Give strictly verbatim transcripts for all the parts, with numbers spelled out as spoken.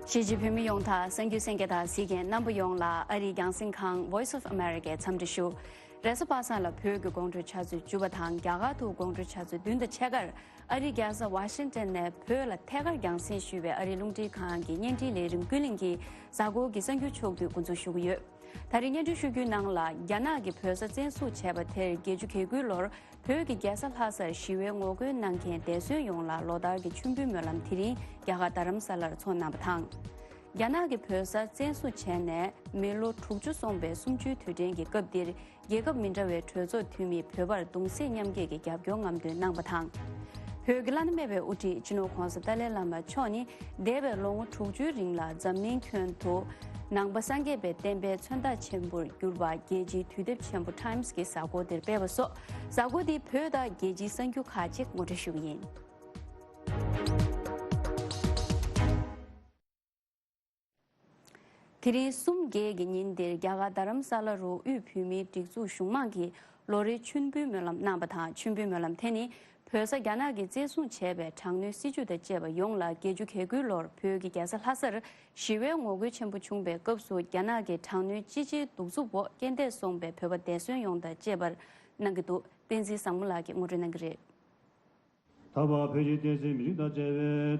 གཞིས་བྱེས་བོད་མི་ཡོངས་དང་གསར་འགྱུར་གསན་མཁན་དང་གཟིགས་མཁན་རྣམ་པ་ཡོངས་ལ་ཨ་རིའི་རྒྱང་སྲིང་ཁང་Voice of America འཚམས་འདྲི་ཞུ། རེས་གཟའ་པ་སངས་ལ་བོད་ཀྱི་དགོང་དྲོའི་ཆུ་ཚོད་བཅུ་པ་དང་རྒྱ་གར་དུ་དགོང་དྲོའི་ཆུ་ཚོད་བདུན་དང་ཕྱེད་ཀར་ཨ་རིའི་རྒྱལ་ས་ཝ་ཤིང་ཏོན་ནས་བོད་ལ་ཐད་ཀར་རྒྱང་སྲིང་ཞུས་པའི་ཨ་རིའི་རླུང་འཕྲིན་ཁང་གི་བརྙན་འཕྲིན་ལས་རིམ་ཀུན་གླེང་གི་གཟའ་འཁོར་གྱི་གསར་འགྱུར་ཕྱོགས་བསྡུས་འགོ་འཛུགས་ཞུ་གི་ཡོད། ད་རེས་བརྙན་འཕྲིན་ཞུ་རྒྱུའི་ནང་ལ་རྒྱ་ནག་གིས་བོད་ས་བཙན་བཟུང་བྱས་པ་དེར་བརྒྱད་ཅུ་གྱ་དགུའི་ལོར་བོད་ཀྱི་རྒྱལ་ས་ལྷ་སར་ཞི་བའི་ངོ་རྒོལ་གནང་མཁན་འདས་གསོན་ཡོངས་ལ་ལོ་ལྟར་གྱི་མཆོད་འབུལ་སྨོན་ལམ་དེ་རིང་རྒྱ་གར་རྡ་རམ་ས་ལར་ཚོགས་གནང་བ་དང་། རྒྱ་ནག་གིས་བོད་ས་བཙན་བཟུང་བྱས་ནས་མི་ལོ་དྲུག་ཅུ་སོང་པའི་གསུམ་བཅུའི་དུས་དྲན་གྱི་སྐབས་འདིར་རྒྱལ་ཁབ་མི་འདྲ་བའི་གྲོས་ཚོགས་འཐུས་མིས་བོད་པར་གདུང་སེམས་མཉམ་སྐྱེད་ཀྱི་རྒྱབ་སྐྱོར་རྔམ་སྟོན་གནང་བ་དང་། བོད་ཀྱི་བླ་ན་མེད་པའི་དབུ་ཁྲིད་སྤྱི་ནོར་༧གོང་ས་ཏཱ་ལའི་བླ་མ་མཆོག་ནི་འདས་པའི་ལོ་ངོ་དྲུག་ཅུའི་རིང་ལ་འཛམ་གླིང་ཁྱོན་དུ་ནང་པ་སངས་རྒྱས་པའི་བསྟན་པའི་མཚོན་རྟགས་ཆེན་པོར་གྱུར་པ་རྒྱལ་སྤྱིའི་དུས་དེབ་ཆེན་པོ་Times གྱི་གཟའ་འཁོར་དེར་སྤེལ་བ་སོགས་གཟའ་འཁོར་འདིའི་བོད་དང་རྒྱལ་སྤྱིའི་གསར་འགྱུར་ཁག་ཅིག་ངོ་སྤྲོད་ཞུ་གི་ཡིན། དེ་རིང་གསུམ་བརྒྱད་ཀྱི་ཉིན་འདིར་རྒྱ་གར་རྡ་རམ་ས་ལ་རུ་དབུས་བོད་མིའི་སྒྲིག་འཛུགས་གཞུང་མང་གིས་ལོ་རེའི་མཆོད་འབུལ་སྨོན་ལམ་གནང་བ་དང་། མཆོད་འབུལ་སྨོན་ལམ་དེ་ནི་བོད་ས་རྒྱ་ནག་གིས་བཙན་བཟུང་བྱས་པའི་དྲག་གནོན་སྲིད་བྱུས་དང་བཅས་པ་ཡོངས་ལ་བརྒྱད་ཅུ་གྱ་དགུའི་ལོར་བོད་ཀྱི་རྒྱལ་ས་ལྷ་སར་ཞི་བའི་ངོ་རྒོལ་ཆེན་པོ་བྱུང་བའི་སྐབས་སུ་རྒྱ་ནག་གི་དྲག་གནོན་ཅི་ཆེའི་གདུག་རྩུབ་འོག་རྐྱེན་འདས་སོང་པའི་བོད་པ་འདས་གསོན་ཡོངས་དང་བཅས་པར་གནང་གི་འདུག་བསྟན་འཛིན་བཟང་མོ་ལགས་ཀྱིས་ངོ་སྤྲོད་གནང་གི་རེད། ད་བར་བོད་ཀྱི་བསྟན་སྲིད་མི་རིགས་དང་བཅས་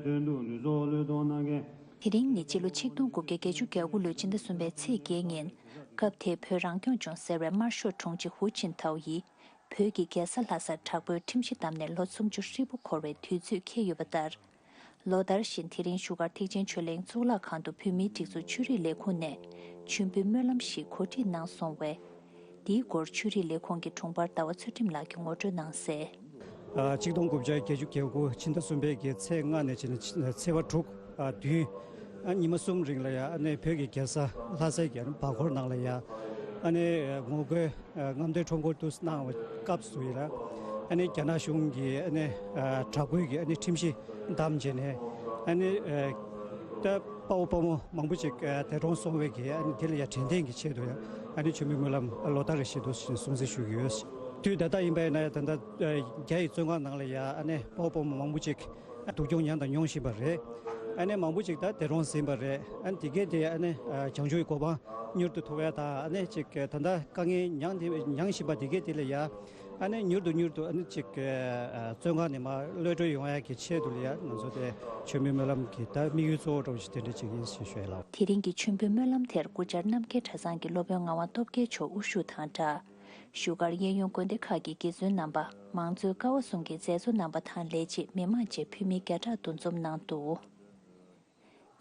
པའི་དོན་དུ་ལུས་སྲོག་བློས་གཏོང་གནང་མཁན། དེ་རིང་ནི་སྤྱི་ལོ་ཆིག་སྟོང་དགུ་བརྒྱ་བརྒྱད་ཅུ་གྱ་དགུ་ལོའི་སྤྱི་ཟླ་གསུམ་པའི་ཚེས་བརྒྱད་ཉིན། སྐབས་དེའི་བོད་རང་སྐྱོང་ལྗོངས་ཟེར་བའི་དམར་ཤོག་དྲུང་ཆེ་ཧུའུ་ཅིན་ཐའོ་ཡིས་བོད་ཀྱི་རྒྱལ་ས་ལྷ་སར་དྲག་པོའི་ཁྲིམས་གཞི་བསྡམས་ནས་ལོ་སུམ་ཅུ་ཧྲིལ་པོ་འཁོར་བའི་དུས་ཚོད་འཁེལ་ཡོད་པ་ལྟར། ལོ་ལྟར་བཞིན་དེ་རིང་བཞུགས་སྒར་ཐེག་ཆེན་ཆོས་གླིང་གཙུག་ལག་ཁང་དུ་བོད་མིའི་སྒྲིག་འཛུགས་ཆོས་རིག་ལས་ཁུངས་ནས་མཆོད་འབུལ་སྨོན་ལམ་ཞིག་གོ་སྒྲིག་གནང་སོང་བས། འདིའི་སྐོར་ཆོས་རིག་ལས་ཁུངས་ཀྱི་དྲུང་འཕར་ཟླ་བ་ཚུལ་ཁྲིམས་ལགས་ཀྱིས་ངོ་སྤྲོད་གནང་གསལ། ཨ། ཆིག་སྟོང་དགུ་བརྒྱ་བརྒྱད་ཅུ་གྱ་དགུ་ཕྱི་ཟླ་གསུམ་པའི་གི་ཚེས་ལྔ་ནས་བྱས་ནས་ཚེས་པ་དྲུག་ཨ། བདུན། ཨ། ཉི་མ་གསུམ་རིང་ལ་ཡ། ཨ་ནི་བོད་ཀྱི་རྒྱལ་ས་ལྷ་སའི་གི་འཕགས་འཁོར་ནང་ལ་ཡ། ཨ་ནི་ངོ་རྒོལ་རྔམ་སྟོན་ཁྲོམ་སྐོར་དུ་གནང་བའི་སྐབས་སུ་ཡིན་ལ། ཨ་ནི་རྒྱ་ནག་གཞུང་གིས་ཨ་ནི་དྲག་པོའི་གི་ཨ་ནི་ཁྲིམས་གཞི་བསྡམས་བྱས་ནས། ཨ་ནི་ད་དཔའ་བོ་དཔའ་མོ་མང་པོ་ཅིག་འདས་གྲོངས་སོང་བའི་གི། ཨ་ནི་དེ་ལ་ཡ་དྲན་རྟེན་གྱི་ཆེད་དུ་ཡ། ཨ་ནི་མཆོད་འབུལ་སྨོན་ལམ་ལོ་ལྟར་རེ་བཞིན་དུ་སྲུང་བརྩི་ཞུ་གི་ཡོད། དུས་ད་ལྟ་ཡིན་པ་ཡིན་ན་ཡ། ད་ལྟ་རྒྱ་ཡི་བཙོན་ཁང་ནང་ལ་ཡ། ཨ་ནི་དཔའ་བོ་དཔའ་མོ་མང་པོ་ཅིག་སྡུག་གྱོང་མྱངས་དང་མྱོང་བཞིན་པ་རེད། ཨ་ནི་མང་པོ་ཅིག་ད་འདས་གྲོངས་ཟིན་པ་རེད། ཨ་ནི་དེ་གས་དེ། ཨ་ནི་བྱང་ཆུབ་ཀྱི་གོ་འཕང་མྱུར་དུ་ཐོབ་ཡ་དང་། ཨ་ནི་ཅིག་ད་ལྟ་དཀའ་ངལ་མྱངས་དེ་མྱངས་བཞིན་པ་དེ་གས་དེ་ལ་ཡ། ཨ་ནི་མྱུར་དུ་མྱུར་དུ་ཨ་ནི་ཅིག་བཙོན་ཁང་ནས་མར་གློད་གྲོལ་ཡོང་ཡ་གི་ཆེད་དུ་ལ་ཡ། ང་ཚོ་དེ་མཆོད་འབུལ་སྨོན་ལམ་གྱི་ད་དམིགས་ཡུལ་གཙོ་བོ་འདྲ་བོ་ཞིག་དེ་འདྲ་ཅིག་ཡིན་ཞེས་ཞུ་ཡ་ལགས། དེ་རིང་གི་མཆོད་འབུལ་སྨོན་ལམ་དེར་སྐུ་བཅར་རྣམ་རྒྱལ་གྲྭ་ཚང་གི་སློབ་དཔོན་ངག་དབང་སྟོབས་རྒྱལ་མཆོག་དབུ་བཞུགས་དང་སྦྲགས། བཞུགས་སྒར་གཡས་གཡོན་དགོན་སྡེ་ཁག་གི་དགེ་བཙུན་རྣམ་པ། མང་གཙོའི་ཀ་བ་གསུམ་གྱི་མཛད་གཙོ་རྣམ་པ་དང་ལས་བྱེད་མི་མང་བཅས་བོད་མི་བརྒྱ་ཕྲག་འདུ་འཛོམས་གནང་འདུག།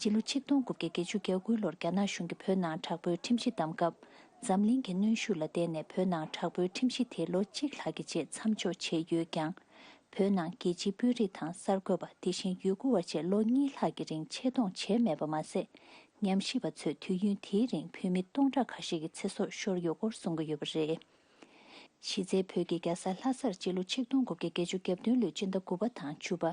སྤྱི་ལོ་ཆིག་སྟོང་དགུ་བརྒྱ་བརྒྱད་ཅུ་གྱ་དགུ་ལོར་རྒྱ་ནག་གཞུང་གིས་བོད་ནང་དྲག་པོའི་ཁྲིམས་གཞི་བསྡམས་སྐབས། འཛམ་གླིང་གི་གནོན་ཤུགས་ལ་བརྟེན་ནས་བོད་ནང་དྲག་པོའི་ཁྲིམས་གཞི་དེ་ལོ་གཅིག་ལྷག་གི་རྗེས་མཚམས་འཇོག་བྱས་ཡོད་ཀྱང་། བོད་ནང་རྒྱལ་སྤྱིའི་དཔོན་རིགས་དང་གསར་འགོད་པ། དེ་བཞིན་ཡུལ་སྐོར་བ་བཅས་ལོ་གཉིས་ལྷག་གི་རིང་ཆེད་གཏོང་བྱས་མེད་པ་མ་ཟད། ཉམས་ཞིབ་པ་ཚོས་དུས་ཡུན་དེའི་རིང་བོད་མི་སྟོང་ཕྲག་ཁ་ཤས་ཀྱི་ཚེ་སྲོག་ཤོར་ཡོད་སྐོར་གསུང་གི་ཡོད་པ་རེད། གཞི་རྩའི་བོད་ཀྱི་རྒྱལ་ས་ལྷ་སར་སྤྱི་ལོ་ཆིག་སྟོང་དགུ་བརྒྱ་བརྒྱད་ཅུ་གྱ་བདུན་ལོའི་སྤྱི་ཟླ་དགུ་པ་དང་བཅུ་པ།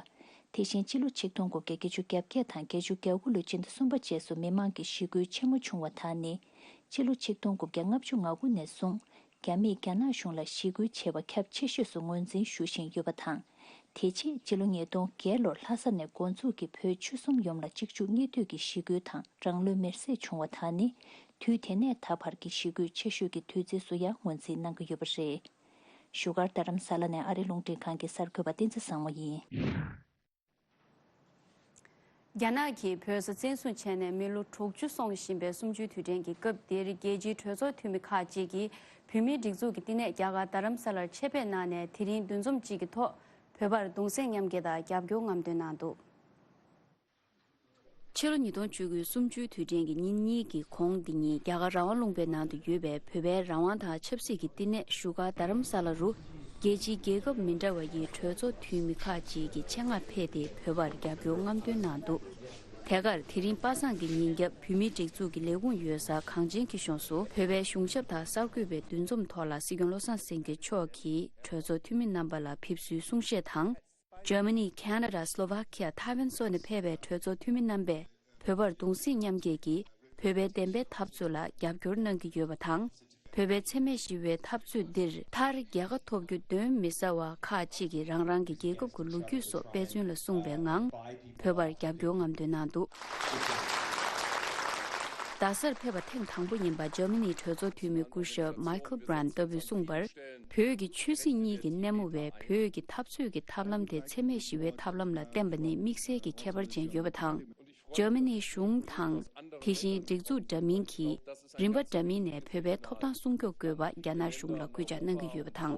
དེ་བཞིན་སྤྱི་ལོ་ཆིག་སྟོང་དགུ་བརྒྱ་བརྒྱད་ཅུ་གྱ་བརྒྱད་དང་བརྒྱད་ཅུ་གྱ་དགུ་ལོའི་སྤྱི་ཟླ་གསུམ་པ་བཅས་སུ་མི་མང་གི་ཞི་རྒོལ་ཆེན་མོ་བྱུང་བ་དག་ནི། སྤྱི་ལོ་ཆིག་སྟོང་དགུ་བརྒྱ་ལྔ་བཅུ་ང་དགུ་ནས་བཟུང་རྒྱ་མིས་རྒྱ་ནག་གཞུང་ལ་ཞི་རྒོལ་བྱས་པ་ཁྱབ་ཆེ་ཤོས་སུ་ངོས་འཛིན་ཞུ་བཞིན་ཡོད་པ་དང་། དེ་རྗེས་སྤྱི་ལོ་ཉིས་སྟོང་བརྒྱད་ལོར་ལྷ་ས་ནས་འགོ་འཛུགས་ཀྱིས་བོད་ཆོལ་གསུམ་ཡོངས་ལ་གཅིག་མཇུག་གཉིས་མཐུད་ཀྱི་ཞི་རྒོལ་དང་རང་ལུས་མེར་སྲེག་བྱུང་བ་དག་ནི། དུས་དེ་ནས་ད་བར་གྱི་ཞི་རྒོལ་ཆེ་ཤོས་ཀྱི་དུས་ཚོད་སུ་ཡང་ངོས་འཛིན་གནང་གི་ཡོད་པ་རེད། བཞུགས་སྒར་རྡ་རམ་ས་ལ་ནས་ཨ་རི་རླུང་འཕྲིན་ཁང་གི་གསར་འགོད་པ་བསྟན་འཛིན་བཟང་མོ་ཡིན། རྒྱ་ནག་གིས་བོད་ས་བཙན་བཟུང་བྱས་ནས་མི་ལོ་དྲུག་ཅུ་སོང་བཞིན་པའི་གསུམ་བཅུའི་དུས་དྲན་གྱི་སྐབས་འདིར། རྒྱལ་སྤྱིའི་གྲོས་ཚོགས་འཐུས་མི་ཁག་ཅིག་གིས་བོད་མིའི་སྒྲིག་འཛུགས་ཀྱི་བསྟི་གནས་རྒྱ་གར་རྡ་རམ་ས་ལར་ཆེད་ཕེབས་གནང་ནས། དེ་རིང་འདུ་འཛོམས་གཅིག་གི་ཐོག་བོད་པར་གདུང་སེམས་མཉམ་སྐྱེད་དང་རྒྱབ་སྐྱོར་རྔམ་སྟོན་གནང་འདུག། ཕྱི་ལོ་ཉིས་སྟོང་བཅུ་དགུའི་གསུམ་བཅུའི་དུས་དྲན་གྱི་ཉིན་གཉིས་ཀྱི་གོང་འདི་ཉིད་རྒྱ་གར་རང་དབང་ལུང་པའི་ནང་དུ་ཡོད་པའི་བོད་པའི་རང་དབང་དང་ཆབ་སྲིད་ཀྱི་བསྟི་གནས་བཞུགས་སྒར་རྡ་རམ་ས་ལ་རུ། རྒྱལ་སྤྱིའི་རྒྱལ་ཁབ་མི་འདྲ་བ་ཡི་གྲོས་ཚོགས་འཐུས་མི་ཁག་ཅིག་གིས་ཆེད་མངགས་ཕེབས་ཏེ་བོད་པར་རྒྱབ་སྐྱོར་རྔམ་སྟོན་གནང་འདུག། དེ་གར་དེ་རིང་པ་སངས་ཀྱི་ཉིན་རྒྱབ་བོད་མིའི་སྒྲིག་འཛུགས་ཀྱི་ལས་ཁུངས་ཡོད་ས་གངས་ཅན་སྐྱིད་གཤོངས་སུ་བོད་པའི་གཞུང་ཞབས་དང་གསར་འགོད་པའི་འདུ་འཛོམས་ཐོག་ལ་སྲིད་སྐྱོང་བློ་བཟང་སེང་གེ་མཆོག་གིས་གྲོས་ཚོགས་འཐུས་མི་རྣམ་པ་ལ་ཕེབས་བསུའི་གསུང་བཤད་དང་། འཇར་མ་ནི། ཁེ་ན་ཌ། སློ་ཝཱ་ཁི་ཡ། ཐའེ་ཝན་སོགས་ནས་ཕེབས་པའི་གྲོས་ཚོགས་འཐུས་མི་རྣམ་པས་བོད་པར་གདུང་སེམས་མཉམ་སྐྱེད་ཀྱིས་བོད་པའི་བདེན་པའི་འཐབ་རྩོད་ལ་རྒྱབ་སྐྱོར་གནང་གི་ཡོད་པ་དང་། བོད་པའི་འཚེ་མེད་ཞི་བའི་འཐབ་རྩོད་འདིར་མཐར་རྒྱལ་ཁ་ཐོབ་རྒྱུ་གདོན་མི་ཟ་བར། ཁག་ཅིག་གིས་རང་རང་གི་རྒྱལ་ཁབ་ཀྱི་ལོ་རྒྱུས་སོགས་དཔེ་མཚོན་ལ་གསུངས་པའི་ངང་བོད་པར་རྒྱབ་སྐྱོར་རྔམ་སྟོན་གནང་འདུག། རྡ་སར་ཕེབས་པ་ཐེངས་དང་པོ་ཡིན་པ་འཇར་མ་ནིའི་གྲོས་ཚོགས་འཐུས་མི་སྐུ་ཞབས་མའི་ཁལ་བྷི་རན་ལྟ་བུས་གསུངས་པར། བོད་ཀྱི་ཆོས་སྲིད་གཉིས་ཀྱི་སྣེ་མོ་བས་བོད་ཀྱི་འཐབ་རྩོད་ཀྱི་ཐབས་ལམ་དེ་འཚེ་མེད་ཞི་བའི་ཐབས་ལམ་ལ་བརྟེན་པ་ནི་དམིགས་བསལ་གྱི་ཁྱད་པར་ཅན་ཡོད་པ་དང་། འཇར་མ་ནིའི་གཞུང་དང་། དེ་བཞིན་སྒྲིག་འཛུགས་འདྲ་མིན་གྱིས་རིམ་པ་འདྲ་མིན་ནས་བོད་པའི་ཐོབ་ཐང་སྲུང་སྐྱོབ་དགོས་པ་རྒྱ་ནག་གཞུང་ལ་སྐུལ་ལྕག་གནང་གི་ཡོད་པ་དང་།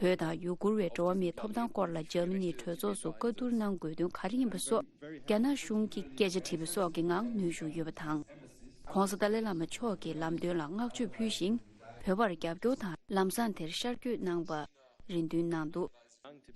བོད་དང་ཡུ་གུར་བའི་འགྲོ་བ་མིའི་ཐོབ་ཐང་སྐོར་ལ་འཇར་མ་ནིའི་གྲོས་ཚོགས་སུ་བཀའ་བསྡུར་གནང་དགོས་དོན་ག་རེ་ཡིན་པ་སོགས་རྒྱ་ནག་གཞུང་གིས་སྐད་ཆ་དྲིས་པ་སོགས་ཀྱི་ངང་ནུས་ཤུགས་ཡོད་པ་དང་། ྋགོང་ས་ཏཱ་ལའི་བླ་མ་མཆོག་གི་ལམ་སྟོན་ལ་བསྔགས་བརྗོད་ཕུལ་ཞིང་། བོད་པར་རྒྱབ་སྐྱོར་དང་ལམ་བཟང་དེར་ཤར་བསྐྱོད་གནང་པ། རེ་འདུན་གནང་འདུག་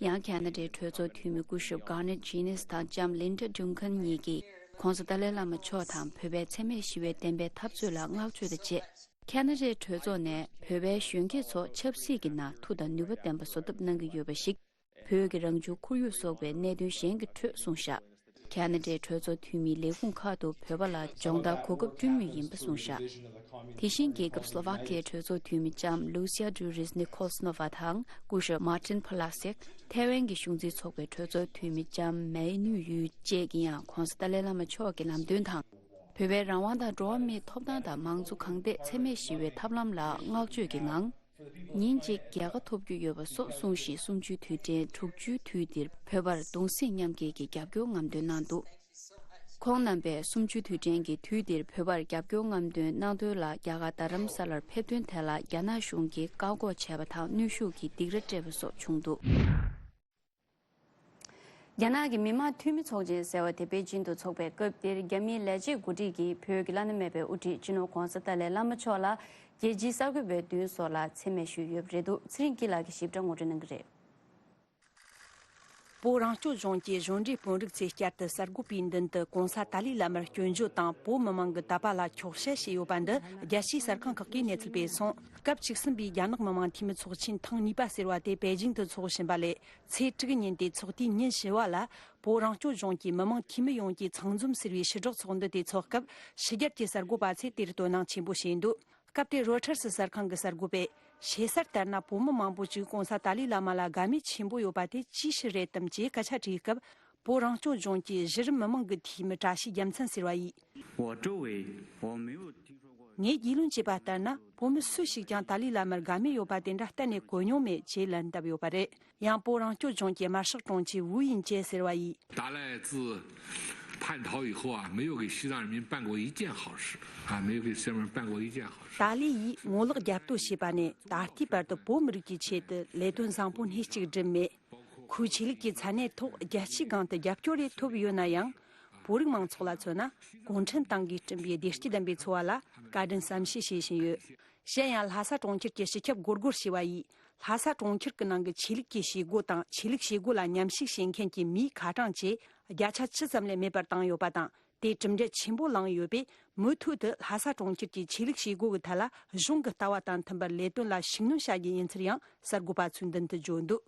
ཡང་ཁ་ན་ཌའི་གྲོས་ཚོགས་འཐུས་མི་སྐུ་ཞབས་གྷར་ནེཊ་ཇི་ནེས་དང་ལྕམ་ལིན་ཌ་ཌུན་ཁན་གཉིས་ཀྱིས་ྋགོང་ས་ཏཱ་ལའི་བླ་མ་མཆོག་དང་བོད་པའི་འཚེ་མེད་ཞི་བའི་བསྟན་པའི་འཐབ་རྩོད་ལ་བསྔགས་བརྗོད་དང་བཅས། ཁ་ན་ཌའི་གྲོས་ཚོགས་ནས་བོད་པའི་གཞོན་སྐྱེས་ཚོ་ཆབ་སྲིད་ཀྱི་ནང་མཐུ་དང་ནུས་པ་ལྡན་པ་བཟོ་ཐབས་གནང་གི་ཡོད་པ་ཞིག་བོད་ཀྱི་རང་བྱུང་ཁོར་ཡུག་སོགས་པའི་གནད་དོན་གཞན་གྱི་ཁྲོད་གསུངས་བཞག་ཁ་ན་ཌའི་གྲོས་ཚོགས་འཐུས་མིའི་ལས་ཁུངས་ཁག་ཏུ་བོད་པ་ལ་སྦྱོང་བརྡར་གོ་སྐབས་བསྐྲུན་མུས་ཡིན་པ་གསུངས་བཞག་དེ་བཞིན་རྒྱལ་ཁབ་སློ་ཝཱ་ཀི་ཡའི་གྲོས་ཚོགས་འཐུས་མི་ལྕམ་ལུ་སི་ཡ་ཌུ་རིས་ནི་ཁོལ་སྣོ་ཝ་དང་སྐུ་ཞབས་མཱ་ཏིན་ཕ་ལ་སེག་ཐའེ་ཝན་གྱི་གཞུང་འཛིན་ཚོགས་པའི་གྲོས་ཚོགས་འཐུས་མི་ལྕམ་མའེ་ནུས་ཡུས་བཅས་ཀྱིས་ཡང་ྋགོང་ས་ཏཱ་ལའི་བླ་མ་མཆོག་གི་ལམ་སྟོན་དང་། བོད་པའི་རང་དབང་དང་འགྲོ་བ་མིའི་ཐོབ་ཐང་དང་མང་གཙོ་གང་ཐད་འཚེ་མེད་ཞི་བའི་ཐབས་ལམ་ལ་བསྔགས་བརྗོད་ཀྱི་ངང་། ཉིན་གཅིག་རྒྱལ་ཁ་ཐོབ་རྒྱུ་ཡོད་པ་སོགས་གསུངས་ཤིང་། གསུམ་བཅུའི་དུས་དྲན་དྲུག་ཅུའི་དུས་འདིར་བོད་པར་གདུང་སེམས་མཉམ་སྐྱེད་ཀྱི་རྒྱབ་སྐྱོར་ལམ་སྟོན་གནང་འདུག་ཁོང་རྣམ་པས་གསུམ་བཅུའི་དུས་དྲན་གྱི་དུས་འདིར་བོད་པར་རྒྱབ་སྐྱོར་ལམ་སྟོན་གནང་དོན་ལ། རྒྱ་གར་རྡ་རམ་ས་ལར་ཕེབས་དོན་དེ་ལ་རྒྱ་ནག་གཞུང་གིས་བཀག་འགོག་བྱས་པ་དང་གནོན་ཤུགས་ཀྱིས་སྡིགས་ར་སྤྲད་པ་སོགས་བྱུང་འདུག་རྒྱ་ནག་གི་མི་དམངས་འཐུས་མི་ཚོགས་ཆེན་ཟེར་བ་དེ་པེ་ཅིང་དུ་འཚོགས་པའི་སྐབས་དེར། རྒྱ་མིའི་ལས་བྱེད་འགོ་ཁྲིད་ཀྱིས་བོད་ཀྱི་བླ་ན་མེད་པའི་དབུ་ཁྲིད་སྤྱི་ནོར་ྋགོང་ས་ཏཱ་ལའི་བླ་མ་མཆོག་ལ་རྒྱལ་སྤྱིའི་གསར་འགོད་པའི་མདུན་སོགས་ལ་མཚན་སྨད་ཞུས་ཡོད་པ་རེད་འདུག་ཚེ་རིང་སྐྱིད་ལགས་ཀྱིས་ཞིབ་ཕྲ་ངོ་སྤྲོད་གནང་གི་རེད། བོད་རང་སྐྱོང་ལྗོངས་ཀྱི་གཞུང་འབྲེལ་དཔོན་རིགས་ཚོས་བསྐྱར་དུ་གསར་འགོད་པའི་མདུན་དུ་ྋགོང་ས་ཏཱ་ལའི་བླ་མར་སྐྱོན་བརྗོད་དང་། བོད་མི་མང་གི་དད་པ་ལ་འཁྱོག་བཤད་བྱས་ཡོད་པ་འདི་རྒྱལ་སྤྱིའི་གསར་ཁང་ཁག་གིས་གནས་ཚུལ་སྤེལ་སོང་། སྐབས་བཅུ་གསུམ་པའི་རྒྱ་ནག་མི་དམངས་འཐུས་མི་ཚོགས་ཆེན་ཐེངས་གཉིས་པ་ཟེར་བ་དེ་པེ་ཅིང་དུ་འཚོགས་བཞིན་པ་ལས། ཚེས་དྲུག་ཉིན་ཏེ་ཚོགས་དུས་ཉིན་བཞི་བ་ལ། བོད་རང་སྐྱོང་ལྗོངས་ཀྱི་མི་དམངས་འཐུས་མི་ཡོངས་ཀྱི་ཚང་འཛོམས་ཟེར་བའི་ཕྱི་དྲག་ཚོགས་འདུ་དེ་འཚོགས་སྐབས། ཕྱི་རྒྱལ་གྱི་གསར་འགོད་པ་ཚོས་དེར་དོ་སྣང་ཆེན་པོ་བྱས་འདུག་སྐབས་དེར་རོའི་ཊར་སི་གསར་ཁང་གི་གསར་འགོད་པས། ཤེས་གསལ་ལྟར་ན། བོད་མི་མང་པོ་ཅིག་ྋགོང་ས་ཏཱ་ལའི་བླ་མ་ལ་དགའ་མོས་ཆེན་པོ་ཡོད་པ་དེ་ཅིའི་ཕྱིར་རེད་དམ་ཅེས་སྐད་ཆ་དྲིས་སྐབས། བོད་རང་སྐྱོང་ལྗོངས་ཀྱི་གཞི་རིམ་མི་མང་གི་འཐུས་མི་བཀྲ་ཤིས་རྒྱལ་མཚན་ཟེར་བ་ཡིས། 我周围我没有听说过。 ངས་རྒྱུས་ལོན་བྱས་པ་ལྟར་ན། བོད་མི་སུ་ཞིག་ཀྱང་ཏཱ་ལའི་བླ་མར་དགའ་མོས་ཡོད་པ་དེ་འདྲ་གཏན་ནས་གོ་མྱོང་མེད་ཅེས་ལན་བཏབ་ཡོད་པ་རེད། ཡང་བོད་རང་སྐྱོང་ལྗོངས་ཀྱི་དམར་ཤོག་དྲུང་ཆེ་ཝུའུ་དབྱིང་ཅེ་ཟེར་བ་ཡིས། 达赖自叛逃以后啊，没有给西藏人民办过一件好事啊，没有给西藏人民办过一件好事。 ཏཱ་ལའི་ཡིས་ངོ་ལོག་རྒྱབ་གཏོད་བྱས་པ་ནས་ད་ལྟའི་བར་དུ་བོད་མི་རིགས་ཀྱི་ཆེད་དུ་ལས་དོན་བཟང་པོ་སྣེ་གཅིག་བསྒྲུབས་མེད། ཁོའི་ཆོས་ལུགས་ཀྱི་མཚན་གནས་ཐོག་རྒྱལ་སྤྱིའི་སྒང་དུ་རྒྱབ་སྐྱོར་རེ་ཐོབ་ཡོད་ན་ཡང་། བོད་རིགས་མང་ཚོགས་ལ་མཚོན་ན། གུང་ཁྲན་ཏང་གིས་བསྐྲུན་པའི་བདེ་སྐྱིད་ལྡན་པའི་འཚོ་བ་ལ་བཀའ་དྲིན་བསམ་ཤེས་བྱེད་བཞིན་ཡོད། གཞན་ཡང་། ལྷ་ས་གྲོང་ཁྱེར་གྱི་སྤྱི་ཁྱབ་སྒོར་སྒོར་ཞེས་པ་ཡིས། ལྷ་ས་གྲོང་ཁྱེར་གྱི་ནང་གི་ཆོས་ལུགས་ཀྱི་བྱེད་སྒོ་དང་། ཆོས་ལུགས་བྱེད་སྒོ་ལ་མཉམ་ཞུགས་བྱེད་མཁན་གྱི་མིའི་ཁ་གྲངས་བཅས་བརྒྱ་ཆ་བཅུ་ཙམ་ལས་མེད་པར་བཏང་ཡོད་པ་དང་། དེ་གྲུབ་འབྲས་ཆེན་པོ་བླངས་ཡོད་པས། མུ་མཐུད་དུ་ལྷ་ས་གྲོང་ཁྱེར་གྱི་ཆོས་ལུགས་བྱེད་སྒོ་གི་ཐད་ལ་གཞུང་གི་ལྟ་བ་དང་མཐུན་པར་ལས་དོན་ལ་ཤུགས་སྣོན་བྱ་རྒྱུ་ཡིན་ཚུལ་ཡང་གསར་འགོད་པ་ཚོའི་མདུན་དུ་བརྗོད་འདུག་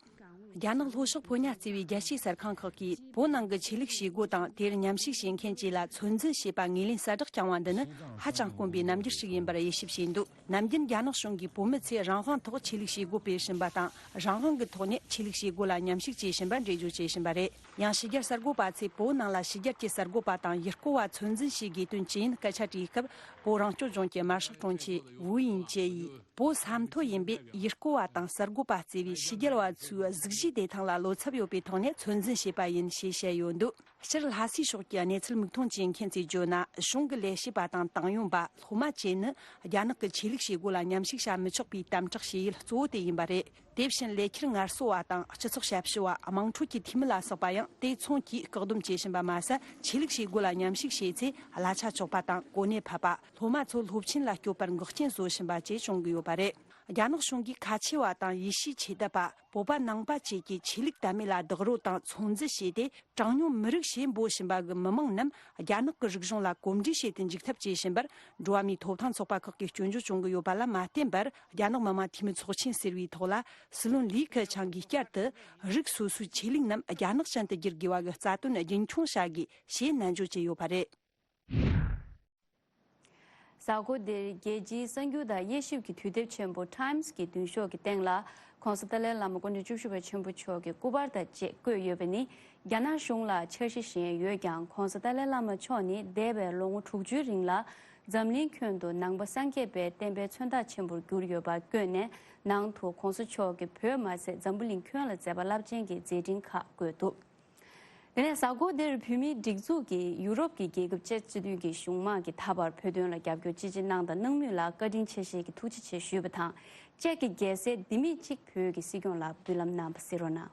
རྒྱ་ནག་ལྷོ་ཕྱོགས་ཕོ་ཉ་བརྩེ་བའི་རྒྱལ་སྤྱིའི་གསར་ཁང་ཁག་གིས། བོད་ནང་གི་ཆོས་ལུགས་བྱེད་སྒོ་དང་དེར་མཉམ་ཞུགས་བྱེད་མཁན་བཅས་ལ་ཚོད་འཛིན་བྱས་པ་ངོས་ལེན་གསལ་བསྒྲགས་བསྐྱངས་པ་འདི་ནི་ཧ་ཅང་དཀོན་པའི་རྣམ་འགྱུར་ཞིག་ཡིན་པར་དབྱེ་ཞིབ་བྱས་འདུག་ནམ་རྒྱུན་རྒྱ་ནག་གཞུང་གིས་བོད་མི་ཚོས་རང་དབང་ཐོག་ཆོས་ལུགས་བྱེད་སྒོ་སྤེལ་བཞིན་པ་དང་། རང་དབང་གི་ཐོག་ནས་ཆོས་ལུགས་བྱེད་སྒོ་ལ་མཉམ་ཞུགས་བྱེད་བཞིན་པ་འགྲེལ་བརྗོད་བྱེད་བཞིན་པ་རེད། ཡང་། ཕྱི་རྒྱལ་གསར་འགོད་པ་ཚོས་བོད་ནང་ལ་ཕྱི་རྒྱལ་གྱི་གསར་འགོད་པ་དང་ཡུལ་སྐོར་བ་ཚོད་འཛིན་བྱེད་དགོས་དོན་ཅི་ཡིན་སྐད་ཆ་དྲིས་སྐབས། བོད་རང་སྐྱོང་ལྗོངས་ཀྱི་དམར་ཤོག་དྲུང་ཆེ་ཝུའུ་དབྱིང་ཅེ་ཡིས། བོད་ས་མཐོ་ཡིན་པས། ཡུལ་སྐོར་བ་དང་གསར་འགོད་པ་བརྩེ་བའི་ཕྱི་རྒྱལ་བ་ཚོའི་གཟུགས་གཞིའི་བདེ་ཐང་ལ་བློ་འཚབ་ཡོད་པའི་ཐོག་ནས་ཚོད་འཛིན་བྱས་པ་ཡིན་ཞེས་བཤད་ཡོད་འདུག་སྤྱིར། ལྷ་སའི་ཕྱོགས་ཀྱི་གནས་ཚུལ་མིག་མཐོང་བྱེད་མཁན་ཚོས་བརྗོད་ན། གཞུང་གི་ལས་བྱེད་པ་དང་ཏང་ཡོན་པ། སློབ་མ་བཅས་ནི་རྒྱ་ནག་གི་ཆོས་ལུགས་བྱེད་སྒོ་ལ་མཉམ་ཞུགས་བྱ་མི་ཆོག་པའི་དམ་དྲག་བྱེད་ཡུལ་གཙོ་བོ་དེ་ཡིན་པ་རེད། དེ་བཞིན། ལས་འཁྱུར་ངལ་གསོ་བ་དང་། སྤྱི་ཚོགས་ཞབས་ཞུ་བ། དམངས་ཁྲོད་ཀྱི་འཐུས་མི་ལ་སོགས་པ་ཡང་དེ་མཚོན་གྱིས་བཀག་སྡོམ་བྱེད་བཞིན་པ་མ་ཟད། ཆོས་ལུགས་བྱེད་སྒོ་ལ་མཉམ་ཞུགས་བྱས་ཚེ། གླ་ཆ་གཅོག་པ་དང་། གོ་གནས་ཕབ་པ། སློབ་མ་ཚོ་སློབ་ཆེན་ལ་སྐྱོད་པར་འགོག་རྐྱེན་བཟོ་བཞིན་པ་བཅས་བྱུང་གི་ཡོད་པ་རེད། རྒྱ་ནག་གཞུང་གིས་ཁ་ཆེ་བ་དང་། ཡེ་ཤུའི་ཆོས་དད་པ། བོད་པ་ནང་པ་བཅས་ཀྱི་ཆོས་ལུགས་དད་མོས་ལ་རྡོག་རོལ་དང་ཚོད་འཛིན་བྱས་ཏེ། གྲངས་ཉུང་མི་རིགས་ཞེས་འབོད་བཞིན་པ་གི་མི་མང་རྣམས་རྒྱ་ནག་གི་རིག་གཞུང་ལ་གོམས་འདྲིས་བྱེད་དུ་འཇུག་ཐབས་བྱེད་བཞིན་པར། འགྲོ་བ་མིའི་ཐོབ་ཐང་ཚོགས་པ་ཁག་གིས་སྐྱོན་བརྗོད་བྱུང་གི་ཡོད་པ་ལ་མ་བརྟེན་པར། རྒྱ་ནག་མི་དམངས་འཐུས་མི་ཚོགས་ཆེན་ཟེར་བའི་ཐོག་ལ། སྲིད་བློན་ལི་ཁེ་ཆང་གིས་བསྐྱར་དུ། རིགས་སོ་སོའི་ཆོས་ལུགས་རྣམས་རྒྱ་ནག་ཅན་དུ་བསྒྱུར་དགོས་པ་གི་རྩ་དོན་རྒྱུན་འཁྱོངས་བྱ་དགོས་ཞེས་ནན་བརྗོད་བྱས་ཡོད་པ་རེད། གཟའ་འཁོར་འདིར་རྒྱལ་སྤྱིའི་གསར་འགྱུར་དང་དབྱེ་ཞིབ་ཀྱི་དུས་དེབ་ཆེན་པོ་Times གྱི་མདུན་ཤོག་གི་སྟེང་ལ། ྋགོང་ས་ཏཱ་ལའི་བླ་མ་སྐུ་ཕྲེང་བཅུ་བཞི་པ་ཆེན་པོ་མཆོག་གི་སྐུ་པར་དང་བཅས་བཀོད་ཡོད་པ་ནི། རྒྱ་ནག་གཞུང་ལ་འཆར་གཞི་གཞན་ཡོད་ཀྱང་། ྋགོང་ས་ཏཱ་ལའི་བླ་མ་མཆོག་ནི་འདས་པའི་ལོ་ངོ་དྲུག་ཅུའི་རིང་ལ། འཛམ་གླིང་ཁྱོན་དུ་ནང་པ་སངས་རྒྱས་པའི་བསྟན་པའི་མཚོན་རྟགས་ཆེན་པོར་གྱུར་ཡོད་པ་བཀོད་ནས། ནང་དུ་ྋགོང་ས་མཆོག་གིས་བོད་མ་ཟད། འཛམ་བུ་གླིང་ཁྱོན་ལ་མཛད་པ་རླབས་ཆེན་གྱི་མཛད་འཕྲིན་ཁག་བཀོད་འདུག་དེ་ནས་གཟའ་འཁོར་འདིར་བོད་མིའི་སྒྲིག་འཛུགས་ཀྱིས་ཡུ་རོབ་ཀྱི་རྒྱལ་ཁབ་ཅེཀ་སྤྱི་མཐུན་གྱི་གཞུང་དམངས་ཀྱི་ད་བར་བོད་དོན་ལ་རྒྱབ་སྐྱོར་ཅི་ཆེ་གནང་དང་གནང་མུས་ལ་བཀའ་དྲིན་ཆེ་ཞེས་ཀྱི་ཐུགས་རྗེ་ཆེ་ཞུས་པ་དང་། ཅེཀ་གི་རྒྱལ་སྲས་ལྡེ་མིག་གཅིག་བོད་ཀྱི་སྲིད་སྐྱོང་ལ་འབུལ་ལམ་གནང་བ་གཟིགས་རོགས་གནང་།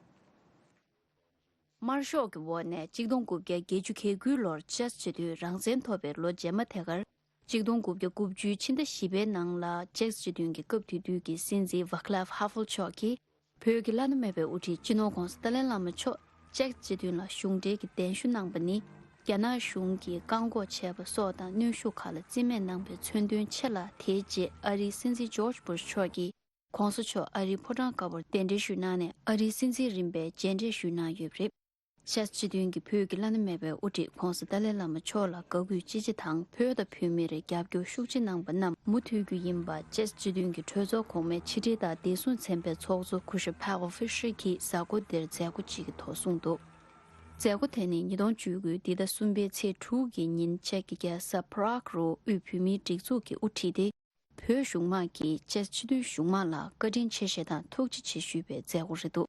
དམར་ཤོག་གི་འོག་ནས་གཅིག་སྟོང་དགུ་བརྒྱ་བརྒྱད་ཅུ་གྱ་དགུའི་ལོར་ཅེཀ་སྤྱི་མཐུན་རང་བཙན་ཐོབ་པའི་ལོ་རྗེས་མ་དེ་གར། གཅིག་སྟོང་དགུ་བརྒྱ་དགུ་བཅུའི་ཕྱི་ཟླ་བཞི་པའི་ནང་ལ་ཅེཀ་སྤྱི་མཐུན་གྱི་སྐབས་དེ་དུས་ཀྱི་སྲིད་འཛིན་ཝཱ་ཀླ་ཧྥ་ཧ་ཧྥལ་མཆོག་གིས། བོད་ཀྱི་བླ་ན་མེད་པའི་དབུ་ཁྲིད་སྤྱི་ནོར་ྋགོང་ས་ཏཱ་ལའི་བླ་མ་མཆོག་ཅེཀ་སྤྱི་མཐུན་ལ་གཞུང་འབྲེལ་གྱི་གདན་ཞུ་གནང་པ་ནི། རྒྱ་ནག་གཞུང་གིས་བཀག་འགོག་བྱས་པ་སོགས་དང་གནོན་ཤུགས་ཁག་ལ་རྩིས་མེད་གནང་པའི་མཚོན་དོན་ཆེ་ལ། དེའི་རྗེས་ཨ་རིའི་སྲིད་འཛིན་ཇོརྗ་བྷུ་ཤ་མཆོག་གིས་ྋགོང་ས་མཆོག་ཨ་རིའི་ཕོ་བྲང་དཀར་པོར་གདན་འདྲེན་ཞུས་གནང་ནས། ཨ་རིའི་སྲིད་འཛིན་རིམ་པའི་མཇལ་འཕྲད་ཞུས་གནང་ཡོད་པ་རེད། ཅེཀ་སྤྱི་མཐུན་གྱིས་བོད་ཀྱི་བླ་ན་མེད་པའི་དབུ་ཁྲིད་ྋགོང་ས་ཏཱ་ལའི་བླ་མ་མཆོག་ལ་དགའ་གུས་ཅི་ཆེ་དང་། བོད་དང་བོད་མིར་རྒྱབ་སྐྱོར་ཤུགས་ཆེ་གནང་པ་རྣམས་མུ་མཐུད་རྒྱུ་ཡིན་པ། ཅེཀ་སྤྱི་མཐུན་གྱི་གྲོས་ཚོགས་གོང་མའི་ཕྱི་དྲིལ་དང་བདེ་སྲུང་ཚན་པའི་ཚོགས་གཙོ་སྐུ་ཞབས་ཕེ་ཝོ་ཧྥི་ཤེར་གྱིས་གཟའ་འཁོར་འདིར་མཛད་སྒོ་གཅིག་གི་ཐོག་གསུངས་འདུག་མཛད་སྒོ་དེ་ནི་ཉིས་སྟོང་བཅུ་དགུའི་འདི་ཟླ་གསུམ་པའི་ཚེས་དྲུག་གི་ཉིན་ཅེཀ་གི་རྒྱལ་ས་པ་རག་རུ་དབུས་བོད་མིའི་སྒྲིག་འཛུགས་ཀྱིས་དབུ་ཁྲིད་དེ། བོད་གཞུང་དམངས་ཀྱིས་ཅེཀ་སྤྱི་མཐུན་གཞུང་དམངས་ལ་བཀའ་དྲིན་ཆེ་ཞེས་དང་ཐུགས་རྗེ་ཆེ་ཞུས་པའི་མཛད་སྒོ་རེད་འདུག་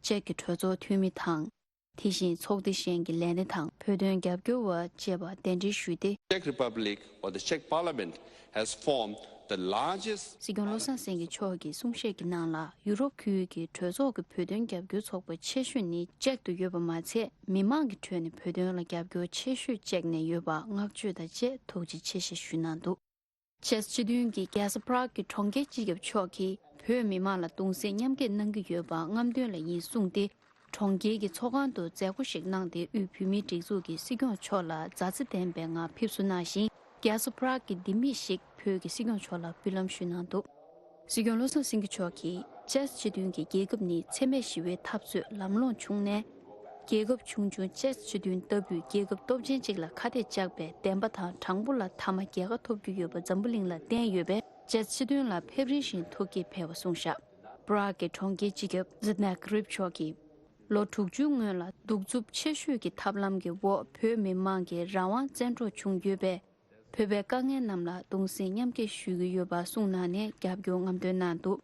ཅེཀ་གི་གྲོས་ཚོགས་འཐུས་མི་དང་། དེ་བཞིན་ཚོགས་སྡེ་གཞན་གྱི་ལས་སྣེ་དང་བོད་དོན་རྒྱབ་སྐྱོར་བ་བཅས་པ་གདན་འདྲེན་ཞུས་ཏེ། Czech Republic or the Czech Parliament has formed the largest སྲིད་སྐྱོང་བློ་བཟང་སེང་གེ་མཆོག་གིས་གསུང་བཤད་ཀྱི་ནང་ལ། ཡུ་རོབ་ཁུལ་གྱི་གྲོས་ཚོགས་ཀྱི་བོད་དོན་རྒྱབ་སྐྱོར་ཚོགས་པ་ཆེ་ཤོས་ནི་ཅེཀ་ཏུ་ཡོད་པ་མ་ཚད། མི་མང་གི་ཁྲོད་ནས་བོད་དོན་ལ་རྒྱབ་སྐྱོར་ཆེ་ཤོས་ཅེཀ་ནས་ཡོད་པ་བསྔགས་བརྗོད་དང་བཅས་ཐུགས་རྗེ་ཆེ་ཞེས་ཞུས་གནང་འདུག་ཅེཀ་སྤྱི་མཐུན་གྱི་རྒྱལ་ས་པ་རག་གི་གྲོང་ཁྱེར་སྤྱི་ཁྱབ་མཆོག་གིས་བོད་མི་མང་ལ་གདུང་སེམས་མཉམ་སྐྱེད་གནང་གི་ཡོད་པ་རྔམ་སྟོན་ལ་ཡིན་གསུངས་ཏེ། གྲོང་ཁྱེར་གྱི་ཚོགས་ཁང་དུ་མཛད་སྒོ་ཞིག་གནང་སྟེ། དབུས་བོད་མིའི་སྒྲིག་འཛུགས་ཀྱི་སྲིད་སྐྱོང་མཆོག་ལ་མཛའ་བརྩེ་ལྡན་པའི་ངང་ཕེབས་བསུ་གནང་ཞིང་། རྒྱལ་ས་པ་རག་གི་ལྡེ་མིག་ཞིག་བོད་ཀྱི་སྲིད་སྐྱོང་མཆོག་ལ་འབུལ་ལམ་ཞུས་གནང་འདུག་སྲིད་སྐྱོང་བློ་བཟང་སེང་གེ་མཆོག་གིས་ཅེཀ་སྤྱི་མཐུན་གྱི་རྒྱལ་ཁབ་ནི་འཚེ་མེད་ཞི་བའི་འཐབ་རྩོད་ལམ་ལྷོང་བྱུང་ནས། རྒྱལ་ཁབ་ཆུང་ཆུང་ཅེཀ་སྤྱི་མཐུན་ལྟ་བུའི་རྒྱལ་ཁབ་སྟོབས་ཆེན་ཅིག་ལ་ཁ་གཏད་བཅག་པའི་བདེན་པ་དང་། དྲང་པོ་ལ་མཐའ་མ་རྒྱལ་ཁ་ཐོབ་རྒྱུ་ཡོད་པ་འཛམ་བུ་གླིང་ལ་བསྟན་ཡོད་པས། ཅེཀ་སྤྱི་མཐུན་ལ་ཕེབས་རིམ་བཞིན་ཐུགས་བསྐྱེད་འཕེལ་བ་གསུངས་བཞག་པ་རག་གི་གྲོང་ཁྱེར་སྤྱི་ཁྱབ་ཛི་ནེག་རིབ་མཆོག་གིས། ལོ་དྲུག་ཅུའི་སྔོན་ལ་གདུག་རྩུབ་ཆེ་ཤོས་ཀྱི་ཐབས་ལམ་གྱི་འོག་བོད་མི་མང་གི་རང་དབང་བཙན་འཕྲོག་བྱུང་ཡོད་པས། བོད་པའི་དཀའ་ངལ་རྣམས་ལ་གདུང་སེམས་མཉམ་སྐྱེད་ཞུ་གི་ཡོད་པ་གསུངས་གནང་ནས་རྒྱབ་སྐྱོར་རྔམ་སྟོན་གནང་འདུག་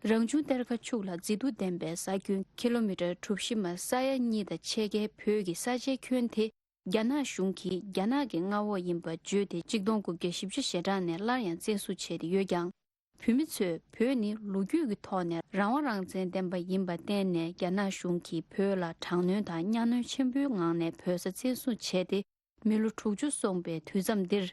རང་བྱུང་གཏེར་ཁ་ཕྱུགས་ལ་མཛེས་སྡུག་ལྡན་པའི་ས་ཁྱོན་ཀི་ལོ་མི་ཊར་གྲུ་བཞི་མ་ས་ཡ་གཉིས་དང་ཕྱེད་ཀའི་བོད་ཀྱི་ས་ཆའི་ཁྱོན་དེ། རྒྱ་ནག་གཞུང་གིས་རྒྱ་ནག་གི་མངའ་འོག་ཡིན་པ་བརྗོད་དེ། གཅིག་སྟོང་དགུ་བརྒྱ་བཞི་བཅུ་ཞེ་གྲངས་ནས་སླར་ཡང་བཙན་བཟུང་བྱས་ཏེ་ཡོད་ཀྱང་། བོད་མི་ཚོས་བོད་ནི་ལོ་རྒྱུས་ཀྱི་ཐོག་ནས་རང་དབང་རང་བཙན་ལྡན་པ་ཡིན་པ་བསྟན་ནས། རྒྱ་ནག་གཞུང་གིས་བོད་ལ་དྲག་གནོན་དང་གཉའ་གནོན་ཆེན་པོའི་ངང་ནས་བོད་ས་བཙན་བཟུང་བྱས་ཏེ། མི་ལོ་དྲུག་ཅུ་སོང་པའི་དུས་མཚམས་འདིར།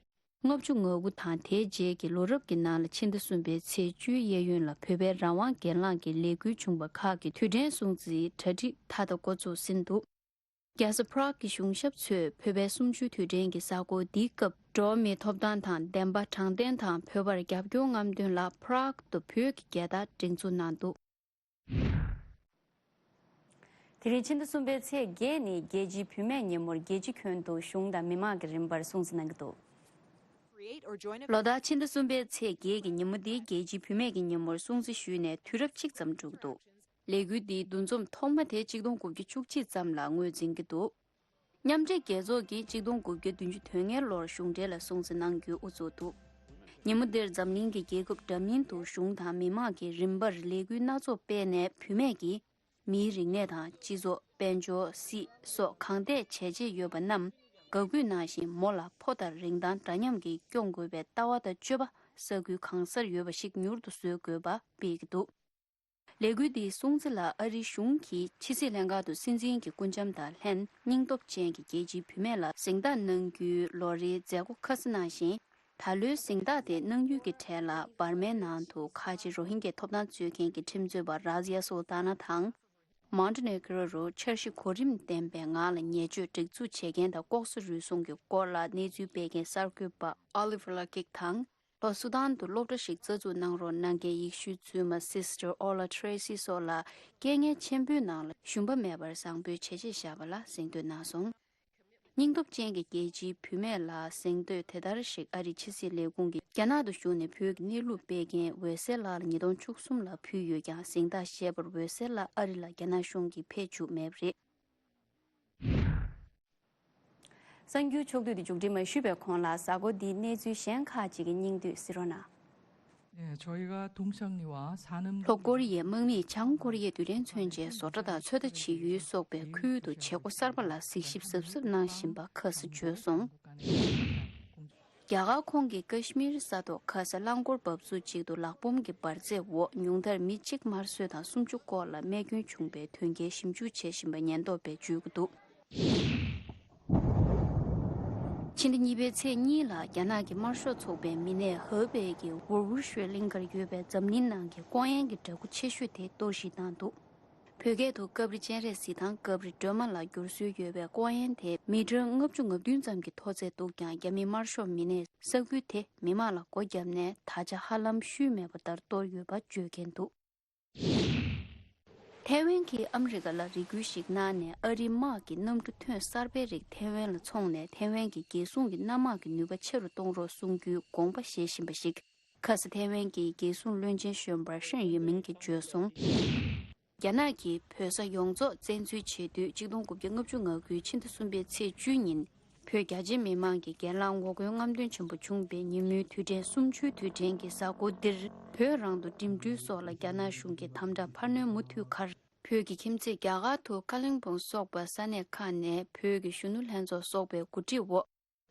ལྔ་བཅུ་ང་དགུ་དང་དེའི་རྗེས་ཀྱི་ལོ་རབས་ཀྱི་ནང་ལ་ཕྱི་ཟླ་གསུམ་པའི་ཚེས་བཅུའི་གཡས་གཡོན་ལ་བོད་པའི་རང་དབང་སྒེར་ལངས་ཀྱི་ལས་འགུལ་བྱུང་བ་ཁག་གི་དུས་དྲན་སྲུང་བརྩིའི་གྲ་སྒྲིག་མཐའ་དག་འགོ་ཚུགས་ཟིན་འདུག་རྒྱལ་ས་པ་རག་གི་གཞུང་ཞབས་ཚོས་བོད་པའི་གསུམ་བཅུའི་དུས་དྲན་གྱི་གཟའ་འཁོར་འདིའི་སྐབས། འགྲོ་བ་མིའི་ཐོབ་ཐང་དང་བདེན་པ་དྲང་བདེན་དང་བོད་པར་རྒྱབ་སྐྱོར་རྔམ་སྟོན་ལ་པ་རག་ཏུ་བོད་ཀྱི་རྒྱལ་དར་སྒྲེང་འཛུགས་གནང་འདུག་དེ་རིང་ཕྱི་ཟླ་གསུམ་པའི་ཚེས་བརྒྱད་ནི་རྒྱལ་སྤྱིའི་བུད་མེད་ཉིན་མོར་རྒྱལ་སྤྱི་ཁྱོན་དུ་གཞུང་དང་མི་མང་གི་རིམ་པར་སྲུང་བརྩི་གནང་གི་འདུག་ལོ་ལྟར་ཕྱི་ཟླ་གསུམ་པའི་ཚེས་བརྒྱད་ཀྱི་ཉིན་མོ་འདི་རྒྱལ་སྤྱིའི་བུད་མེད་ཀྱི་ཉིན་མོར་སྲུང་བརྩི་ཞུས་ནས་དུས་རབས་གཅིག་ཙམ་འགྲོ་གི་འདུག་ལས་འགུལ་འདིའི་འདུ་འཛོམས་ཐོག་མ་དེ་གཅིག་སྟོང་དགུ་བརྒྱ་བཅུ་གཅིག་ཙམ་ལ་ངོས་འཛིན་གྱི་འདུག་མཉམ་འབྲེལ་རྒྱལ་ཚོགས་ཀྱིས་གཅིག་སྟོང་དགུ་བརྒྱ་བདུན་ཅུ་དོན་ལྔའི་ལོར་གཞུང་འབྲེལ་ལ་སྲུང་བརྩི་གནང་རྒྱུའི་དབུ་ཚུགས་འདུག་ཉིན་མོ་འདིར་འཛམ་གླིང་གི་རྒྱལ་ཁབ་འདྲ་མིན་དུ་གཞུང་དང་མི་མང་གིས་རིམ་པར་ལས་འགུལ་སྣ་ཚོགས་སྤེལ་ནས། བུད་མེད་ཀྱིས་མིའི་རིག་གནས་དང་སྤྱི་ཚོགས། དཔལ་འབྱོར། སྲིད་སོགས་གང་ཐད་བྱས་རྗེས་ཡོད་པ་རྣམས་དགའ་གུས་གནང་ཞིང་། མོ་ལ་ཕོ་ལྟར་རིན་ཐང་འདྲ་མཉམ་གྱིས་སྐྱོང་དགོས་པའི་ལྟ་བ་དང་སྤྱོད་པ་ས་ཁུལ་གང་སར་ཡོད་པ་ཞིག་མྱུར་དུ་བཟོ་དགོས་པ་སྤེལ་གྱི་འདུག་ལས་འགུལ་འདིའི་སྲུང་བརྩི་ལ་ཨ་རིའི་གཞུང་གིས་ཕྱི་སྲིད་ལྷན་ཁང་དུ་སྲིད་འཛིན་གྱི་སྐུ་འཆམ་དང་ལྷན། སྙིང་སྟོབས་ཅན་གྱི་རྒྱལ་སྤྱིའི་བུད་མེད་ལ་གཟེངས་རྟགས་གནང་རྒྱུའི་ལོ་རེའི་མཛད་སྒོ་ཁ་གསལ་གནང་ཞིང་། ད་ལོའི་གཟེངས་རྟགས་དེ་གནང་རྒྱུ་གི་གྲས་ལ། འབར་མའི་ནང་དུ་ཁ་ཆེ་རོ་ཧིན་གྱའི་ཐོབ་ཐང་རྩོད་མཁན་གྱི་ཁྲིམས་རྩོད་པ་རཱ་ཛི་ཡ་སོལ་ཏཱ་ན་དང་། མོན་ཏེ་ནེ་གྷོ་རོ་འཆར་གཞི་གོ་རིམ་ལྡན་པའི་ངང་ལ་ཉེས་སྤྱོད་སྒྲིག་འཛུགས་བྱེད་མཁན་དང་ལྐོག་ཟ་རུལ་སུངས་ཀྱི་སྐོར་ལ་གནས་ཚུལ་སྤེལ་མཁན་གསར་འགོད་པ་ཨོ་ལི་ཝར་ལ་ཀིག་དང་། ལྷོ་སུ་དཱན་དུ་སློབ་གྲྭ་ཞིག་རྩ་འཛུགས་གནང་རོགས་གནང་མཁན་ཡེ་ཤུའི་བཙུན་མ་Sister Ola Tracy སོགས་ལ་རྐྱེན་ངན་ཆེན་པོའི་ནང་ལ་ཞུམ་པ་མེད་པར་བཟང་པོའི་བྱས་རྗེས་བཞག་པ་ལ་གཟེངས་བསྟོད་གནང་སོང་། སྙིང་སྟོབས་ཅན་གྱི་རྒྱལ་སྤྱིའི་བུད་མེད་ལ་གཟེངས་བསྟོད་དེ་ལྟར་ཞིག་ཨ་རིའི་ཕྱི་སྲིད་ལས་ཁུངས་ཀྱིས་རྒྱ་ནག་ཏུ་བཞུགས་ནས་བོད་ཀྱི་གནས་ལུགས་སྤེལ་མཁན་འོད་ཟེར་ལགས་ལ་ཉིས་སྟོང་བཅུ་གསུམ་ལ་ཕུལ་ཡོད་ཀྱང་། གཟེངས་རྟགས་བཞེས་པར་འོད་ཟེར་ལགས་ཨ་རི་ལ་རྒྱ་ནག་གཞུང་གིས་ཕེབས་བཅུག་མེད་པ་རེད། གསར་འགྱུར་ཕྱོགས་བསྡུས་དེ་མཇུག་སྒྲིལ་མ་ཞུས་པའི་གོང་ལ། གཟའ་འཁོར་འདིའི་གནས་ཚུལ་གཞན་ཁག་ཅིག་གི་སྙིང་བསྡུས་གཟིགས་རོགས་གནང་། 네, 저희가 동창리와 사는 ལྷོ་ཀོ་རི་ཡའི་དམག་མིས་བྱང་ཀོ་རི་ཡའི་རྡུལ་ཕྲན་མཚོན་ཆའི་བཟོ་གྲྭ་དང་ཚོད་ལྟ་བྱེད་ཡུལ་སོགས་པའི་ཁུལ་དུ་བྱེད་སྒོ་གསར་པ་ལ་གཟིགས་ཞིབ་གཟབ་གཟབ་གནང་བཞིན་པ་ཁ་སང་བརྗོད་སོང་། རྒྱ་གར་ཁོངས་ཀྱི་ཀ་ཤི་མིར་ས་ཐོག་ཁ་ས་རླངས་འཁོར་འབབ་ཚུགས་གཅིག་ཏུ་ལག་འབོམ་གྱི་འབར་རྫས་འོག་ཉུང་མཐར་མི་གཅིག་དམར་གསོད་དང་སུམ་ཅུ་སྐོར་ལ་རྨས་སྐྱོན་བྱུང་པའི་དོན་རྐྱེན་ཞིབ་འཇུག་བྱེད་བཞིན་པ་ཉེན་རྟོག་པས་བརྗོད་ཀྱི་འདུག་ཕྱི་ཟླ་གཉིས་པའི་ཚེས་གཉིས་ལ་རྒྱ་ནག་གི་དམར་ཤོག་ཚོགས་པའི་མི་སྣས་ཧེ་པེ་གི་ཝུར་ཝུར་ཤོད་གླིང་གར་ཡོད་པའི་འཛམ་གླིང་ནང་གི་ལྐོག་རྔན་གྱི་འདྲ་སྐུ་ཆེ་ཤོས་དེ་གཏོར་བཤིག་བཏང་འདུག་བོད་སྐད་དུ་སྐབས་རེ་སྤྱན་རས་གཟིགས་དང་སྐབས་རེ་སྒྲོལ་མ་ལ་བསྒྱུར་སྲོལ་ཡོད་པའི་ལྐོག་རྔན་དེ་མི་ཊར་ལྔ་བཅུ་ང་བདུན་ཙམ་གྱི་མཐོ་ཚད་འདུག་ཀྱང་། རྒྱ་མི་དམར་ཤོག་མི་སྣས་ས་ཁུལ་དེ་མི་མང་ལ་སྒོ་བརྒྱབ་ནས་ད་ཆ་ཧ་ལམ་ཤུལ་མེད་པ་ལྟར་གཏོར་ཡོད་པ་བརྗོད་མཁན་འདུག་ཐའེ་ཝན་གྱིས་ཨ་མི་རི་ཀ་ལ་རེ་སྐུལ་ཞིག་གནང་ནས། ཨ་རིའི་དམག་གི་གནམ་གྲུ་ཐོན་གསར་པའི་རིགས་ཐའེ་ཝན་ལ་འཚོང་ནས། ཐའེ་ཝན་གྱི་རྒྱལ་སྲུང་གི་གནམ་དམག་གི་ནུས་པ་ཆེ་རུ་གཏོང་རོགས་གསུང་རྒྱུའི་དགོངས་པ་བཞེས་བཞིན་པ་ཞིག་ཁ་སང་ཐའེ་ཝན་གྱི་རྒྱལ་སྲུང་བློན་ཆེན་གཞོན་པ་ཧྲེན་ཡུ་མིང་གིས་བརྗོད་སོང་། རྒྱ་ནག་གིས་བོད་ས་ཡོངས་རྫོགས་བཙན་འཛུལ་བྱེད་དུས། གཅིག་སྟོང་དགུ་བརྒྱ་ལྔ་བཅུ་ང་དགུའི་ཕྱི་ཟླ་གསུམ་པའི་ཚེས་བཅུ་ཉིན། བོད་རྒྱ་ཆེ་མི་མང་གི་སྒེར་ལངས་ངོ་རྒོལ་རྔམ་སྟོན་ཆེན་པོ་བྱུང་བའི་ཉིན་མོའི་དུས་དྲན། གསུམ་བཅུའི་དུས་དྲན་གྱི་གཟའ་འཁོར་འདིར། བོད་རང་དུ་འགྲིམ་འགྲུལ་སོགས་ལ་རྒྱ་ནག་གཞུང་གིས་དམ་དྲག་འཕར་སྣོན་མུ་མཐུད་ཁར། བོད་ཀྱི་ཁྱིམ་མཚེས་རྒྱ་གར་དུ་ཀ་ལིང་པོང་སོགས་པ་ས་གནས་ཁག་ནས་བོད་ཀྱི་གཞོན་ནུ་ལྷན་ཚོགས་སོགས་པའི་གོ་སྒྲིག་འོག་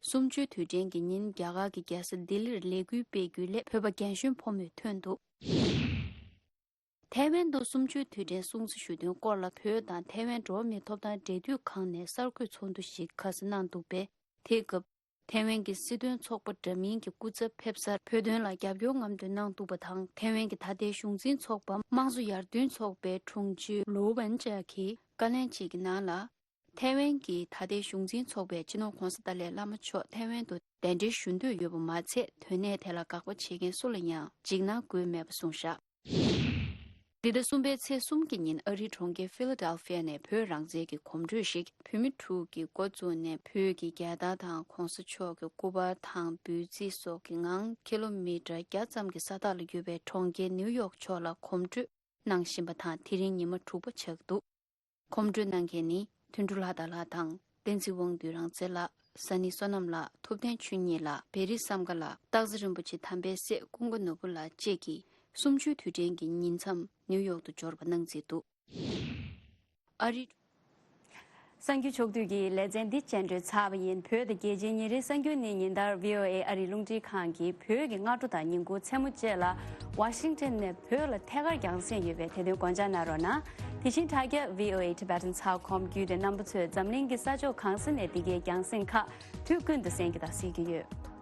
གསུམ་བཅུའི་དུས་དྲན་གྱི་ཉིན། རྒྱ་གར་གྱི་རྒྱལ་ས་ལྡི་ལིར་ལས་འགུལ་སྤེལ་རྒྱུའི་སླད། བོད་པ་རྒན་གཞོན་ཕོ་མོས་ཐོན་འདུག་ཐའེ་ཝན་དུ་གསུམ་བཅུའི་དུས་དྲན་སྲུང་བརྩི་ཞུ་དོན་སྐོར་ལ། བོད་དང་ཐའེ་ཝན་འགྲོ་བ་མིའི་ཐོབ་ཐང་འབྲེལ་མཐུད་ཁང་ནས་གསར་འགོད་ཚོགས་འདུ་ཞིག་ཁ་སང་གནང་འདུག་པས། དེའི་སྐབས་ཐའེ་ཝན་གྱི་སྲིད་དོན་ཚོགས་པ་འདྲ་མིན་གྱི་སྐུ་ཚབ་ཕེབས་སར་བོད་དོན་ལ་རྒྱབ་སྐྱོར་རྔམ་སྟོན་གནང་འདུག་པ་དང་། ཐའེ་ཝན་གྱི་ད་ལྟའི་གཞུང་འཛིན་ཚོགས་པ་དམངས་གཙོ་ཡར་ཐོན་ཚོགས་པའི་དྲུང་ཆེ་ལོ་ཝན་ཅཱ་གིས་བཀའ་ལན་གཅིག་གི་ནང་ལ། ཐའེ་ཝན་གྱི་ད་ལྟའི་གཞུང་འཛིན་ཚོགས་པས་སྤྱི་ནོར་གོང་ས་ཏཱ་ལའི་བླ་མ་མཆོག་ཐའེ་ཝན་དུ་གདན་འདྲེན་ཞུ་འདོད་ཡོད་པ་མ་ཚད། དོན་གནད་དེ་ལ་དགག་པ་བྱེད་མཁན་སུ་ལ་ཡང་འཇིགས་སྣང་དགོས་མེད་པ་གསུངས་བཞག་འདི་ཟླ་གསུམ་པའི་ཚེས་གསུམ་གྱི་ཉིན། ཨ་རིའི་གྲོང་ཁྱེར་ཕི་ལ་ཌེལ་ཕི་ཡ་ནས་བོད་རང་བཙན་གྱི་གོམ་བགྲོད་ཞིག་བོད་མི་དྲུག་གིས་འགོ་བཙུགས་ནས། བོད་ཀྱི་རྒྱལ་དར་དང་གོང་ས་མཆོག་གི་སྐུ་པར་དང་འབོད་ཚིག་སོགས་ཀྱི་ངང་། ཀི་ལོ་མི་ཊར་བརྒྱ་ཙམ་གྱི་ས་ཐག་ལ་ཡོད་པའི་གྲོང་ཁྱེར་ནིའུ་ཡོག་ཕྱོགས་ལ་གོམ་བགྲོད་གནང་བཞིན་པ་དང་། དེ་རིང་ཉི་མ་དྲུག་པ་ཆགས་འདུག་གོམ་བགྲོད་གནང་མཁན་ནི། དོན་གྲུབ་ལྷ་དར་ལགས་དང་། བསྟན་འཛིན་དབང་འདུས་རང་བཙན་ལགས། ས་ནི་བསོད་ནམས་ལགས། ཐུབ་བསྟན་ཆོས་ཉིད་ལགས། བེ་རི་བསམ་དགའ་ལགས། སྟག་འཚེར་རིན་པོ་ཆེ་དམ་པའི་སྲས་ཀུན་དགའ་ནོར་བུ་ལགས་བཅས་ཀྱིས། གསུམ་བཅུའི་དུས་དྲན་གྱི་ཉིན་མཚམས་ནིའུ་ཡོག་ཏུ་འབྱོར་བ་གནང་མཛད་འདུག་ཨ་རི། གསར་འགྱུར་ཕྱོགས་བསྡུས་ཀྱི་ལེ་ཚན་འདི་བཅད་འགྲོལ་ཚར་བ་ཡིན། བོད་དང་རྒྱལ་སྤྱིའི་ཉིན་རེའི་གསར་འགྱུར་ནི། ཉིན་ལྟར་བྷི་ཨོ་ཨེ་ཨ་རིའི་རླུང་འཕྲིན་ཁང་གི་བོད་ཀྱི་སྔ་དྲོ་དང་ཉིན་གུང་། མཚན་མོ་བཅས་ལ་ཝ་ཤིང་ཊོན་ནས་བོད་ལ་ཐད་ཀར་རྒྱང་སྲིང་ཡོད་པས། དེ་དོན་དགོངས་འཇགས་གནང་རོགས་གནང་། དེ་བཞིན་དྲ་རྒྱ་བྷི་ཨོ་ཨེ་ཊི་བྷེ་ཊན་ཚགས་ཁོམ་བརྒྱུད་དེ་རྣམ་པ་ཚོས་འཛམ་གླིང་གི་ས་ཕྱོགས་གང་ས་ནས་འདི་གའི་རྒྱང་སྲིང་ཁག་དུས་ཀུན་ཏུ་གསན་གྱི་དང་གཟིགས་ཀྱི་ཡོད།